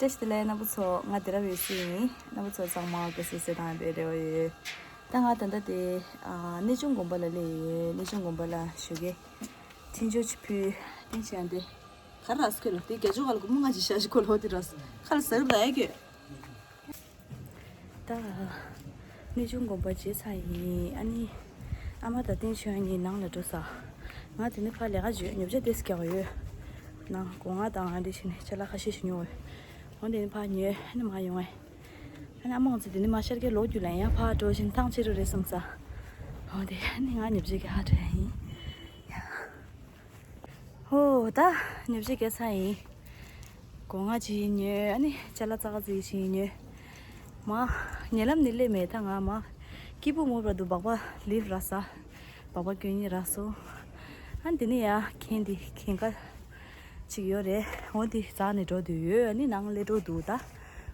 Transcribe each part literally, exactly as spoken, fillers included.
བཀྲ་ཤིས་བདེ་ལེགས་རྣམ་པ་ཚོ། ང་དེ་རབ་ཡོད་སྲིད་ཡིན། རྣམ་པ་ཚོ་ཚང་མ་དགའ་བསུ་གསོལ་དང་བའི་རེ་བ་ཡོད། ད་ང་ད་ལྟ་དེ་ཨ་གནས་ཆུང་དགོན་པ་ལ་སླེབས་ཡོད། གནས་ཆུང་དགོན་པ་ལ་ཞོགས་ཀས་འཕྲིན་བཅར་ཅིག་ཕུལ། བསྟན་ཆོས་དབྱངས་དེ་ག་རེ་རག་སོང་ལོ། དེ་རྒྱ་ཆུ་ཁ་ལ་སྒོར་མོ་ལྔ་ཅིག་བཞག་ཞིག་ཁོ་ལོ་དེ་རག་སོང་། ཁ་ལ་ཟ་རུབ་ལ་ཡ་གྱོད། ད་གནས་ཆུང་དགོན་པ་མཇལ་ཚར་ཡིན། ཨ་ནི་ཨ་མ་དང་བསྟན་ཆོས་གཉིས་ནང་ལ་འགྲོ་ས། ང་དེ་ནས་ཕར་ལས་ཀ་བྱོས། ཉོ་ཆ་ཏོག་ཙམ་རྒྱག་ཡོད། ནང་སྒོ་ང་དང་ཨ་འདྲ་བྱས་ནས་ཅ་ལག་ཁ་ཤས་ཤིག་ཉོ་འོས། འོ་དེ་ནས་ཕར་ཉོས་ཨ་ནི་མར་ཡོང་བས། ཨ་ནི་ཨ་མ་ང་ཚོ་དེ་ནས་མར་ཤར་རྒྱག་ལོག་རྒྱུ་ལ་ཡང་ཕར་འགྲོ་བཞིན་ཐང་ཆད་འགྲོ་རེད་བསམ་ས། འོ་དེ་ཨ་ནི་ང་ཉོ་ཆ་རྒྱག་ཧ་འགྲོ་ཡ་ཡིན། ཧོ། ད་ཉོ་ཆ་རྒྱག་ཚར་ཡིན། སྒོ་ང་ཅིག་ཉོས། ཨ་ནི་ཅ་ལག་ཙག་ཙིག་ཅིག་ཉོས། མ་ཉེ་ལམ་ནས་སླེབས་མེད། ད་ང་མ་སྐྱིད་པོ་མོ་བར་དུ་སྦག་སྦག་ལིབ་རག་ས། སྦག་སྦག་སྐྱོན་གཉིས་རག་སོང་། ཨ་ནི་དེ་ནས་ཡ་གན་དེ་གན་ཁ་ཅིག་ཡོད་རེད། འོ་དེ་འཛེགས་ནས་འགྲོ་འདོད་ཡོད། ཨ་ནི་ནང་སླེབས་འགྲོ་འདུག་ད་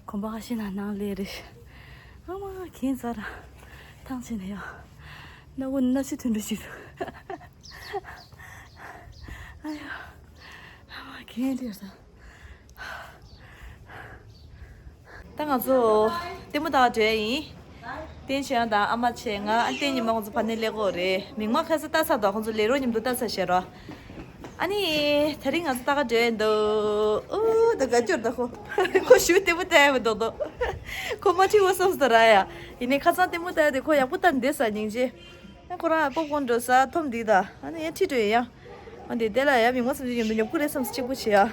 གོམ་པ་ཁ་ཤས་ནང་ནང་སླེབས་རེད། ཨ་མ་གན་འཛེགས་ར་ཐང་ཆད་ནས་ཡ་སྣ་ཁུག་སྣ་ཆུ་ཐོན་འགྲོ་ཞིག་འདུག་ཨ་ཡ། ཨ་མ་གན་འདི་ཡོད་ས། ད་ང་ཚོ་ལྟད་མོ་ལྟ་ག་འགྲོ་ཡ་ཡིན། བསྟན་ཆོས་དབྱངས་དང་ཨ་མ་བྱས། ང་ཨ་བསྟན་ཉི་མ་ཁོང་ཚོ་ཕ་ནས་སླེབས་ཀྱི་ཡོད་རེད། མིག་མ་ཁ་སང་ལྟ་ཚར་འདུག་ཁོང་ཚོ་ལས་རོགས་མཉམ་དུ་ལྟ་ཚར་བཞག་རོགས། ཨ་ནི་དེ་རིང་ང་ཚོ་ལྟ་ག་འགྲོ་ཡ་འདུག་ཨོ་ད་དགའ་སྐྱོ་ད་ཁོ། ཁོ་ཞུ་ལྟད་མོ་ལྟ་ཡ་མི་འདུག་འདུག་ཁོ་མ་ཁྲིད་འོ་བསམ་སོང་ར་ཡ། ཡིན་ནའི་ཁ་སང་ལྟད་མོ་ལྟ་ཡ་དེ་ཁོ་ཡག་པོ་ལྟ་འདི་ས་སྙིང་རྗེ། ཨ་ཁོ་རང་པོབ་ཀོན་འགྲོ་ས་འཐུང་འདི་ད། ཨ་ནི་ཡ་ཁྲིད་འགྲོ་ཡ་ཡ། ཨ་འདི་དེ་ལ་ཡ་མིག་མ་བསམ་ཅིག་ཡོང་དུས་ཉོབ་ཀུ་རེད་བསམ་སོང་གཅིག་པུ་བྱེད་ཡ།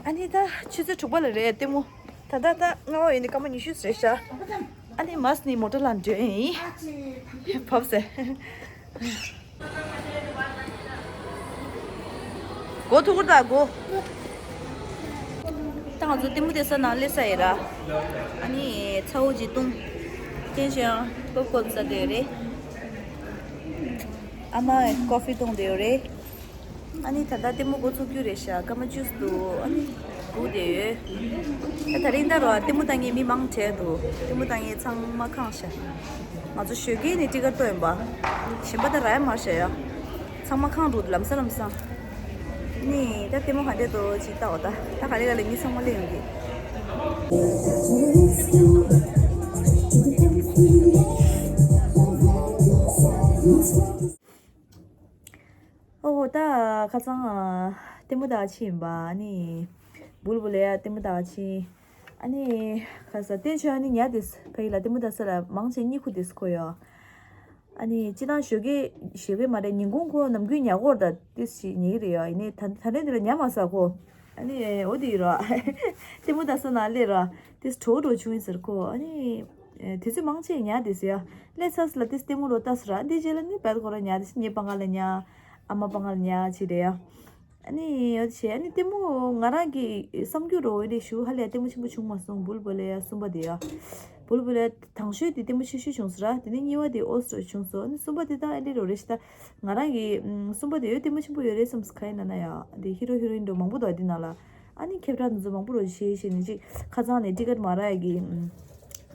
ཨ་ནི་ད་ཆུ་ཚོད་དྲུག་པ་ལ་རེད་ལྟད་མོ། ད་ད་ད་སྔ་བ་ཡིན་ནི་སྐར་མ་ཉི་ཤུ་རེད་ཤག་ཨ་ནི་མ་སི་ནི་མོ་ཊ་ལ་འགྲོ་ཡིན། བབས་སེ། སྒོ་ཐུག་གུར་དང་སྒོ། ད་ང་ཚོ་ལྟད་མོ་བལྟས་ས་ནང་སླེབས་ས་ཡིན་ར། ཨ་ནི་ཚ་བོ་ཅིག་བཏུང་། བསྟན་ཆོས་དབྱངས་པོབ་ཀོན་ཟ་བསྡད་ཡོད་རེད། ཨ་མ་ཀོ་ཧྥི་བཏུང་བསྡད་ཡོད་རེད། ཨ་ནི་ད་ལྟ་ལྟད་མོ་འགོ་ཚུགས་རྒྱུ་རེད་ཤག་སྐར་མ་བཅུ་འདུག་ཨ་ནི་སྒུག་བསྡད་ཡོད། ད་ད་རིང་ལྟ་རོགས་ལྟད་མོ་ལྟ་མཁན་མི་མང་དྲགས་འདུག་ལྟད་མོ་ལྟ་མཁན་ཚང་མ་ཁེངས་ཤག་ང་ཚོ་ཞོགས་ཀས་ནས་ཊི་ཀེཊ་བཏོན་ཡིན་པ། གཞན་པ་ད་རག་ཡ་མ་རེད་ཤག་ཡ། ཚང་མ་ཁེངས་འདུག་ལམ་སང་ལམ་སང་། ཨ་ནི་ད་ལྟད་མོ་ག་འདྲས་འདུག་ཅིག་ལྟ་འོ་ད། ད་ག་ལེ་ག་ལེ་མི་ཚང་མ་སླེབས་ཡོང་གི། ཨོ་ད་ཁ་སང་ཨ་ལྟད་མོ་ལྟ་ག་ཕྱིན་ཡིན་པ། ཨ་ནི་སྦུལ་སྦུལ་ལ་ཡ་ལྟད་མོ་ལྟ་ག་ཕྱིན། ཨ་ནི་ཁ་སང་བསྟན་ཆོས་ཨ་ནི་ཉལ་བསྡད་ས། ཕ་གི་ལ་ལྟད་མོ་ལྟ་ས་ལ་མང་ཆེ་གཉིད་ཁུག་བསྡད་ས་ཁོ་ཡ། ཨ་ནི་སྤྱིར་བཏང་ཞོགས་ཀས་ཞོགས་ཀས་མ་རེད། ཉིན་གུང་ཁོ་ནམ་རྒྱུན་ཉལ་གོ་ར་ད་ཏོག་ཙམ་ཉལ་གི་རེད་ཡ། ཡིན་ནའི་ད་ད་ལན་འདི་ལ་ཉལ་མ་ས་ཁོ། ཨ་ནི་འོ་དེ་ཡིན་ར། ལྟད་མོ་ལྟ་ས་ནང་སླེབས་ར། ཏོག་ཙམ་བྲོ་བྲོ་བྱུང་ཡིན་ཟེར་ཁོ། ཨ་ནི་དུས་ཚོད་མང་ཆེ་ཉལ་བསྡད་ས་ཡ། སླེབས་ཚར་ས་ལ་ཏོག་ཙམ་ལྟད་མོ་རོ་ལྟ་ས་ར། འདི་རྗེས་ལ་ནི་བལ་ཁོ་ར་ཉལ་བསྡད་ས། ངའི་པང་ཁ་ལ་ཉལ། ཨ་མ་པང་ཁ་ལ་ཉལ་བྱས་རེད་ཡ། ཨ་ནི་ཡོད་བྱས། ཨ་ནི་ལྟད་མོ་ང་རང་གི་བསམ་རྒྱུ་རོ་ཨེ་འདྲ་ཞུ་ཧ་ལས་ལྟད་མོ་ཆེན་པོ་བྱུང་མ་སོང་། སྦུལ་སྦུལ་ལ་ཡ་གསུམ་པ་དེ་ཡ། སྦུལ་སྦུལ་ལ་དང་ཤོས་དེ་ལྟད་མོ་ཆེ་ཤོས་བྱུང་སོང་ར། དེ་ནས་གཉིས་པ་དེ་ཨོ་སི་ཊོ་བྱུང་སོང་། ཨ་ནི་གསུམ་པ་དེ་ད་ཨེ་འདྲ་རོ་རེད་ཤག་ད་ང་རང་གི་ཨམ་གསུམ་པ་དེ་ཡོད་ལྟད་མོ་ཆེན་པོ་ཡོད་རེད་བསམ་སོང་། ག་ཡིན་ན་ན་ཡ་དེ་ཧི་རོ་ཧི་རོ་ཡིན་འགྲོ་མང་པོ་འདུག་དེ་ནང་ལ། ཨ་ནི་ཁྱབ་བསྒྲགས་དེ་ཚོ་མང་པོ་རོ་བྱས་བྱས་ནས་ཅིག་ཁ་སང་ནས་ཊི་ཀེཊ་མ་རག་ཡ་གི་ཨམ།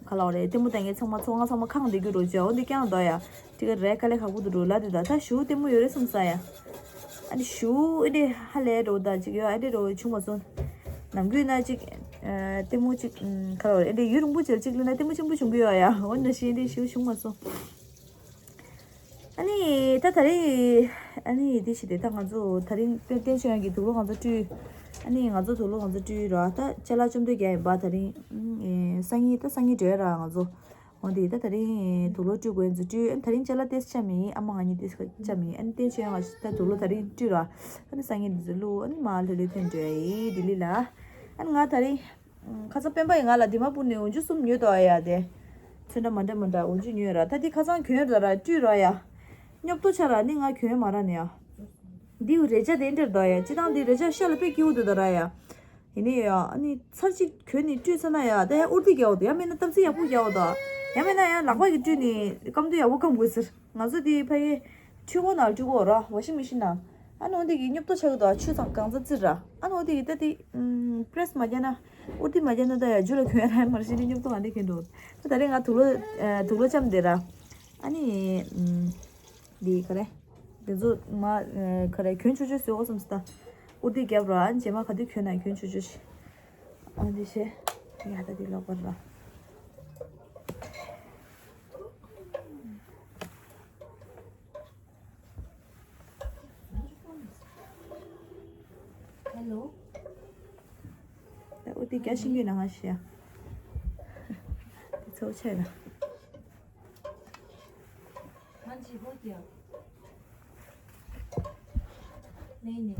ག་ལབ་རེད། ལྟད་མོ་ལྟ་མཁན་ཚང་མ་ཚོ་ང་ཚང་མ་ཁེངས་བསྡད་རྒྱུ་རོ་བྱས། འོ་འདི་རྐྱང་འདུག་ཡ། ཊི་ཀེཊ་རག་དཀའ་ལས་ཁག་པོ་འདུག་འགྲོ་ལབ་དེ་ད་ད་ཞུ་ལྟད་མོ་ཡོད་རེད་བསམ་ས་ཡ། ཨ་ནི་ཞུ་ཨེ་འདྲ་ཧ་ལས་འགྲོ་ད་ཅིག་ཡོད་ཨེ་འདྲ་རོ་བྱུང་མ་སོང་། ནམ་རྒྱུན་ན་ཅིག་ཨ་ལྟད་མོ་ཅིག་ཨམ་ག་ལབ་རེད། ཨེ་འདྲ་ཡུན་རིང་པོ་བྱས་ཅིག་ལ་ན་ལྟད་མོ་ཆེན་པོ་བྱུང་གི་ཡོད་ཡ། འོ་ན་ཤི་ཨེ་འདྲ་ཞུ་བྱུང་མ་སོང་། ཨ་ནི་ད་ད་རེས་ཨ་ནི་དེ་བྱས་ཏེ་ད་ང་ཚོ་ད་རིང་བསྟན་བསྟན་ཆོས་དབྱངས་ཀྱི་དུག་ལོག་ང་ཚོ་བཀྲུས། ཨ་ནི་ང་ཚོ་དུག་ལོག་ང་ཚོ་བཀྲུས་ར། ད་ཅ་ལག་བཅོམ་ཐབས་རྒྱག་ཡིན་པ། ད་རིང་ཨེ་སང་ཉིན་ད་སང་ཉིན་འགྲོ་ཡ་ར་ང་ཚོ། འོ་དེ་ད་ད་རིང་དུག་ལོག་བཀྲུས་དགོས་ཡིན་ཚོ་བཀྲུས། ཨ་ནི་ད་རིང་ཅ་ལག་ཏོག་ཙམ་བཅག་མེད། ཨ་མ་ང་གཉིས་ཏོག་ཙམ་བཅག་མེད། ཨ་ནི་བསྟན་ཆོས་དབྱངས་ང་ད་དུག་ལོག་ད་རིང་བཀྲུས་ར། ཨ་ནི་སང་ཉིན་འདི་ཚོ་བླུགས། ཨ་ནི་མར་ལྷོད་ལྷོད་ཐོན་འགྲོ་ཡ་ཡིན་ལྡི་ལི་ལ། ཨ་ནི་ང་ད་རིང་ཁ་སང་སྤེན་པ་ཡིས་ང་ལ་དི་མ་པུར་ནས་འོ་འཇུ་གསུམ་ཉོས་འདུག་ཨ་ཡ་དེ། ཚོན་ཁྲ་མ་འདྲ་མ་འདྲ་འོ་འཇུ་ཉོས་ར། ད་འདི་ཁ་སང་གྱོན་ར་ར་བཀྲུས་ར་ཡ། སྙོབ་ཏོ་ཆ་ར་ནི་ང་གྱོན་མ་ར་ནི་ཡ། འདི་རེ་ཅག་དེ་འདྲར་འདུག་ཡ། སྤྱིར་བཏང་འདི་རེ་ཅག་ཤ་ལ་དཔེ་སྐྱིད་པོ་འདུག་ད་ར་ཡ། ཡིན་ནི་ཡ་ཨ་ནི་ཚར་གཅིག་གྱོན་ནི་བཀྲུས་ཚར་ན་ཡ་ད་ཡ་ཨུར་ཏི་རྒྱག་འོ་འདུག་ཡ་མིན་ན་སྟབས་ཚིག་ཡག་པོ་རྒྱག་འོ་འདུག་ཡ་མིན་ན་ཡ་ལག་པ་གིས་བཀྲུས་ནི་སྐམ་དུས་ཡག་པོ་སྐམ་དགོས་ཟེར། ང་ཚོ་དེ་ཕ་གི་འཕྲུལ་འཁོར་ནང་བཀྲུ་གོ་ར། ཝ་ཤིང་མེ་ཤིན་ནང་། ཨ་ནི་འོ་དེ་གི་སྙོབ་ཏོ་ཆགས་ཀྱི་འདུག་ཆུ་ཚང་གང་ཚ་བཙིར་ར། ཨ་ནི་འོ་དེ་གི་ད་དེ་པི་རེ་སི་མ་རྒྱག་ན། ཨུར་ཏི་མ་རྒྱག་ན་ད་ཡ་རྒྱུ་ལ་གྱོན་ཡ་ར་མ་རེད། ཤི་ནི་སྙོབ་ཏོ་གང་དེ་གྱོན་འགྲོ། ད་ད་རེས་ང་དུག་ལོག་དུག་ལོག་བཅམས་བསྡད་ར། ཨ་ནི་འདི་ག་རེ། དེ་ཚོ་མ་ག་རེ་གྱོན་ཆོག་ཆོག་བཟོས་འོ་བསམ་སི་ད། ཨུར་ཏི་རྒྱབ་ར། ཨ་ནི་རྗེས་མ་ག་དུས་གྱོན་ན་གྱོན་ཆོག་ཆོག་ཤི། ཨ་འདི་བྱས། ཡ་ད་འདི་ལོག་པར་ར། ཧེ་ལོ། ད་འོ་དེ་རྒྱ་ཤིང་གི་ནང་ང་ཤི་ཡ། དེ་ཚོ་ཆེ་ན། ཁང་ཆེ་པོ་དེ། ནས་ནས།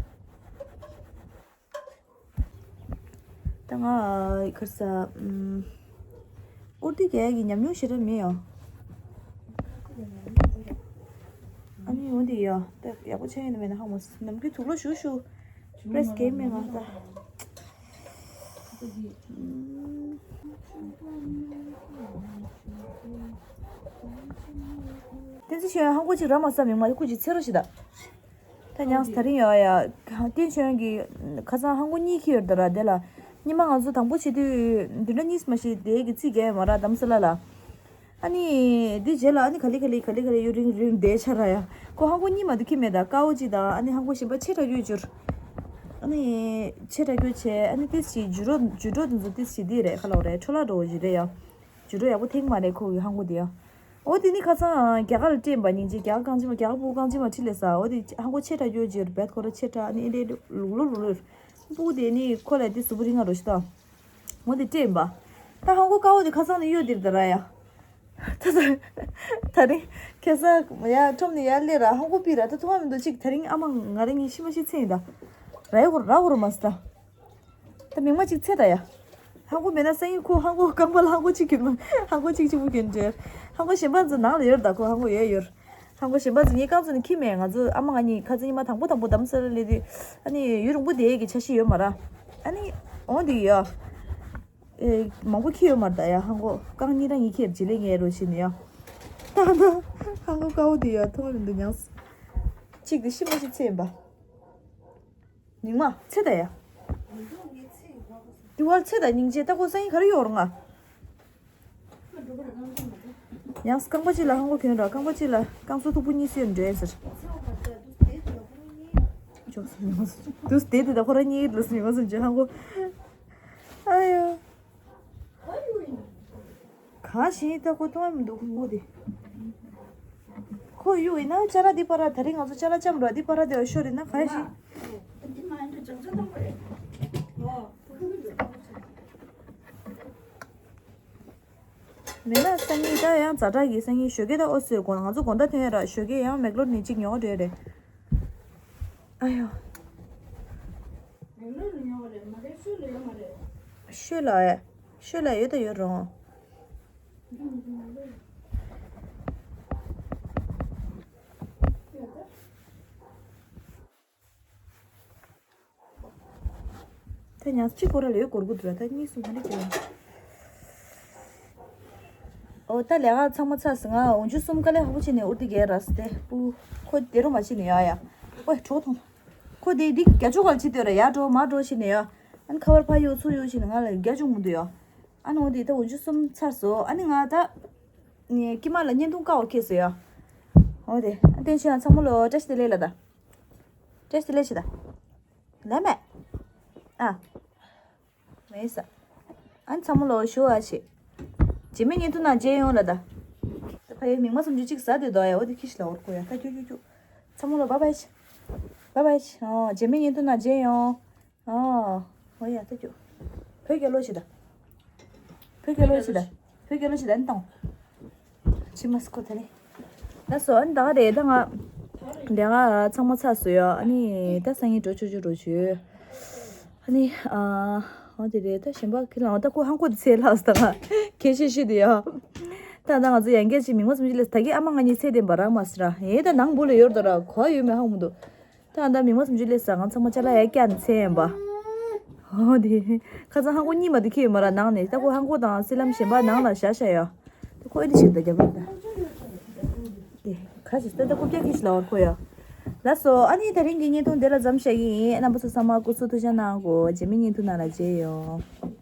ད་ང་གར་ས། ཨུར་ཏི་རྒྱག་གི་ཉམས་མྱོང་ཞེ་དྲག་མེད་ཡ། ཨ་ནི་འོ་འདི་ཡ། ད་ཡག་པོ་ཆགས་ཡིན་ན་མེད་ན་ཧ་མོ་ནམ་རྒྱུན་དུག་ལོག་ཞུ་ཞུ། པྲེས་གས་མེད་ང་ད། བསྟན་འཛིན་ཆོས་དབྱངས་ཧང་གོ་ཅིག་ར་མ་ས་མིང་མ་སྐུ་ཅིག་ཚེ་རོ་ཞིག་ད། ད་ཉང་ས་ད་རིང་ཡོད་ཡ། བསྟན་ཆོས་དབྱངས་ཀྱི་ཁ་སང་ཧང་གོ་གཉིས་ཁྱེར་ཡོད་ད་ར་དེ་ལ། ཉི་མ་ང་ཚོ་དང་པོ་བྱེད་དུས་བདུན་ཕྲག་གཉིས་མ་ཞིག་དེ་གི་རྩིས་རྒྱག་ཡོད་མ་ར་དམ་ས་ལ་ལ། ཨ་ནི་འདི་རྗེས་ལ་ཨ་ནི་ག་ལེ་ག་ལེ་ག་ལེ་ག་ལེ་ཡུ་རིང་རིང་བསྡད་ཆ་ར་ཡ། ཁོ་ཧང་གོ་གཉིས་མ་དུ་ཁྱེར་མེད་ད་ཀའོ་ཅིག་ད་ཨ་ནི་ཧང་གོ་གཞན་པ་ཆེ་དྲགས་ཡོད་འགྱུར། ཨ་ནི་ཆེ་དྲགས་ཡོད་ཆེ་ཨ་ནི་ཏིས་ཞིག་ཇུ་རོ་ཇུ་རོ་དེ་ཚོ་ཏིས་ཞིག་འདི་རེད་ཁ་ལོ་རེད་འཕྲོ་བརླག་འགྲོ་བཞིན་རེད་ཡ། ཇུ་རོ་ཡག་པོ་ཐེག་མ་རེད་ཁོ་གི་ཧང་གོ་འདི་ཡ། འོ་དེ་ནི་ཁ་སང་རྒྱ་གར་ལ་སྤྲད་པ་སྙིང་རྗེ་རྒྱ་གར་རྐང་རྗེས་མ་རྒྱ་གར་སྤུ་གུ་རྐང་རྗེས་མ་ཁྲིད་ལས་ས་འོ་དེ་ཧང་གོ་ཆེ་དྲགས་ཡོད་ཅེར་བེད་ཁོ་ར་ཆེ་དྲགས་ནི་ཨེ་འདྲེ་ལུག་ལུག་ལུག་ལུག་སྤུ་གུ་དེ་ནི་ཁོ་ལ་དེ་སུ་བུ་རིང་ང་རོ་ཤི་ད། འོ་དེ་སྤྲད་པ། ད་ཧང་གོ་ཀ་བོ་དེ་ཁ་སང་ནི་གཡོ་དེར་ད་ར་ཡ། ད་ད་ད་རིང་ཁ་སང་ཡ་ཁྲོམ་ནས་ཡ་སླེབས་ར་ཧང་གོ་པི་ར་ད་ཐུང་བ་མི་འདུག་ཅིག་ད་རིང་ཨ་མ་ང་རང་གཉིས་ཤི་མ་ཤི་ཚེ་ཡིན་ད། ར་ཡ་གོ་ར་གོ་ར་མ་སི་ད། ད་མིག་མ་གཅིག་ཚེ་ད་ཡ། ཧང་གོ་མེད་ན་སང་ཉིན་ཁོ་ཧང་གོ་རྐང་པ་ལ་ཧང་གོ་གཅིག་གྱོན་མ། ཧང་གོ་གཅིག་གཅིག་པུ་གྱོན་འཇོལ། ཧང་གོ་གཞན་པ་ཚོ་ནང་ལ་ཡོད་ད་ཁོ་ཧང་གོ་ཡོད་ཡོད། ཧང་གོ་གཞན་པ་ཚོ་ངའི་རྐང་ཚོ་ནི་ཁྱི་མེད་ང་ཚོ་ཨ་མ་ང་གཉིས་ཁ་ཚ་ཉི་མ་དང་པོ་དང་པོ་དམ་སེལ་ལས་དུས། ཨ་ནི་ཡུན་རིང་པོ་དེ་གི་འཆར་གཞི་ཡོད་མ་ར། ཨ་ནི། འོང་དེ་ཡ། ཨེ། མང་པོ་ཁྱི་ཡོད་མ་ར་ད་ཡ་ཧང་གོ་རྐང་གཉིས་ར་གཉིས་ཁྱེར་བྱེད་ལས་ངའི་རོ་ཕྱིན་ནི་ཡ། ད་ད། ཧང་གོ་ཀ་བོ་དེ་ཡ་ཐོང་མི་འདུག་ཉང་། གཅིག་དེ་ཤི་མ་ཤི་ཚེ་ཡིན་པ། ཉིན་མ་ཚེ་ད་ཡ། དེ་བར་ཚེ་ད་སྙིང་རྗེ་ད་ཁོ་སང་ཉིན་ག་རེ་ཡོང་རུང་ང་། ཡང་རྐང་པ་གཅིག་ལ་ཧང་གོ་གྱོན་ར་རྐང་པ་གཅིག་ལ་རྐང་སོ་མཐུག་པོ་གཉིས་སུ་ཡོད་འདྲེན་ཟེར། ཅོག་སུ་མྱོང་སོང་། དུས་དེ་དེ་ད་ཁོ་ར་གཉིས་ལ་སུ་མྱོང་སོང་ཅི་ཧང་གོ། ཨ་ཡོ། གང་ཞིག་ད་ཁོ་མཐོང་མི་འདུག་ཁོ་དེ། ཁོ་གཡུག་ཡིན་ན་ཅ་ལག་འདི་པར་ད་རིང་ང་ཚོ་ཅ་ལག་ཅམ་ར་འདི་པར་དེ་ཤོར་ཡིན་ན་གང་ཞིག་མེད་ན་སང་ཉིན་ད་ཡང་ཛ་དྲག་གི་སང་ཉིན་ཞོགས་ཀས་ད་ཨོ་སོའི་དགོང་ང་ཚོ་དགོང་དག་ཐོན་ཡ་ར་ཞོགས་ཀས་ཡང་མེག་ལོར་ནི་གཅིག་ཉོ་འགྲོ་ཡ་རེད། ཨ་ཡོ། མེག་ལོར་ནི་ཉོ་བ་རེད་མ་རེད་ཤོད་ལ་ཡོད་མ་རེད། ཤོད་ལ་ཨེ། ཤོད་ལ་ཡོད་ད་ཡོད་རུང་། ད་ཉག་གཅིག་སྐོར་ལ་ཡོད་སྐོར་གུ་འདུག་ད་གཉིས་གསུམ་ག་འདྲ་བྱེད། ཨོ་ད་ལས་ཀ་ཚང་མ་ཚར་སོང་། ང་འོ་ཇུ་གསུམ་དཀའ་ལས་ཁག་པོ་བྱས་ནས་ཨུར་ཏི་གས་ར་སི་ཏེ་པུ། ཁོ་དེ་རུ་མ་བྱས་ནས་ཡ་ཡ། ཨོ་གྲོགས་ཐོང་། ཁོ་དེ་འདི་རྒྱ་ཅོ་ག་ལ་བྱེད་འདོད་ར་ཡ་འགྲོ་མ་འགྲོ་བྱས་ནས་ཡ། ཨན་ཁ་བར་ཕ་ཡོ་ཚུ་ཡོ་བྱས་ནས་ང་ལ་རྒྱ་ཅུང་མི་འདུག་ཡ། ཨ་ནི་འོ་དེ་ད་འོ་ཇུ་གསུམ་ཚར་སོང་། ཨ་ནི་ང་ད། ཀི་མ་ལ་བརྙན་ཐུང་ཀ་བ་ཁེལ་སོང་ཡ། འོ་དེ་ཨ་བསྟན་ཆོས་ཡང་ཚང་མ་ལོ་བཀྲ་ཤིས་བདེ་ལེགས་ལ་ད། བཀྲ་ཤིས་བདེ་ལེགས་བྱེད་ད། ལས་མེད། ཨ། མེད་ས། ཨ་ཚང་མ་ལོ་ཞུ་བ་བྱེད། རྗེས་མའི་བརྙན་ཐུང་ནང་མཇལ་ཡོང་ལ་ད། ད་ཕ་ཡའི་མིག་མ་སུམ་ཅུ་གཅིག་ཟ་དེ་དོ་ཡ་འོ་དེ་ཁྱི་ཞིག་ལ་འོར་ཁོ་ཡ་ད་ཁྱུ་ཁྱུ་ཁྱུ། ཚང་མ་ལོ་བ་བའི་བྱེད། བ་བའི་བྱེད། ཨོ་རྗེས་མའི་བརྙན་ཐུང་ནང་མཇལ་ཡོང་། ཨོ། འོ་ཡ་ད་ཁྱུ། བོད་རྒྱལ་ལོ་བྱེད་ད། བོད་རྒྱལ་ལོ་བྱེད་ད། བོད་རྒྱལ་ལོ་བྱེད་ད་ཨ་ནི་དང་། ཕྱི་མ་སི་ཁོ་ད་ནི། ད་སོ་ཨ་ནི་ད་ག་རེད་ད་ང་། ལས་ཀ་ཚང་མ་ཚར་སོང་ཡ། ཨ་ནི་ད་སང་ཉིན་འགྲོ་ཆོག་ཆོག་འགྲོ་ཆོག་ཨ་ནི་ཨ། འོ་དེ་རེད་ད་གཞན་པ་ཁྱེད་རང་ད་ཁོ་ཧང་ཁོ་དེ་ཚེ་ལྷག་ད་ང་ཁྱེད་ཤེས་ཤེས་དེ་ཡ། ད་ད་ང་ཚོ་ཡང་སྐད་ཅིག་མིག་མ་སུམ་ཅུ་ལས་ད་གི་ཨ་མ་ང་གཉིས་ཚེ་བརྟན་པ་རག་མ་སི་ར་ཨེ་ད་ནང་བུ་ལ་ཡོད་ད་ར་གོ་ཡོད་མེད་ཧང་མི་འདུག་ད་ད་མིག་མ་སུམ་ཅུ་ལས་ས་ང་ཚང་མ་ཅ་ལག་ཡ་སྐྱ་ནི་ཚེ་ཡན་པ། འོ་དེ། ཁ་སང་ཧང་གོ་གཉིས་མ་དེ་ཁྱེད་ཡོད་མ་ར་ནང་ནས་ད་ཁོ་ཧང་གོ་དང་སི་ལམ་གཞན་པ་ནང་ལ་བཞག་བཞག་ཡ། ད་ཁོ་ཨེ་འདི་ཞིག་ད་རྒྱབ་ལ་ད། དེ་ཁ་ཞིག་ད་ད་ཁོ་སྐྱ་ཁྱི་ཞིག་ལ་བར་ཁོ་ཡ། ལ་སོ་ཨ་ནི་ད་རིང་གི་བརྙན་ཐུང་འདི་ལ་མཚམས་བཞག་གི་ཡིན། རྣམ་པ་ཚོ་ཚང་མ་སྐུ་གཟུགས་ཐུགས་ཅག་གནང་གོ་རྗེས་མའི་བརྙན་ཐུང་ནང་ལ་མཇལ་ཡོང་།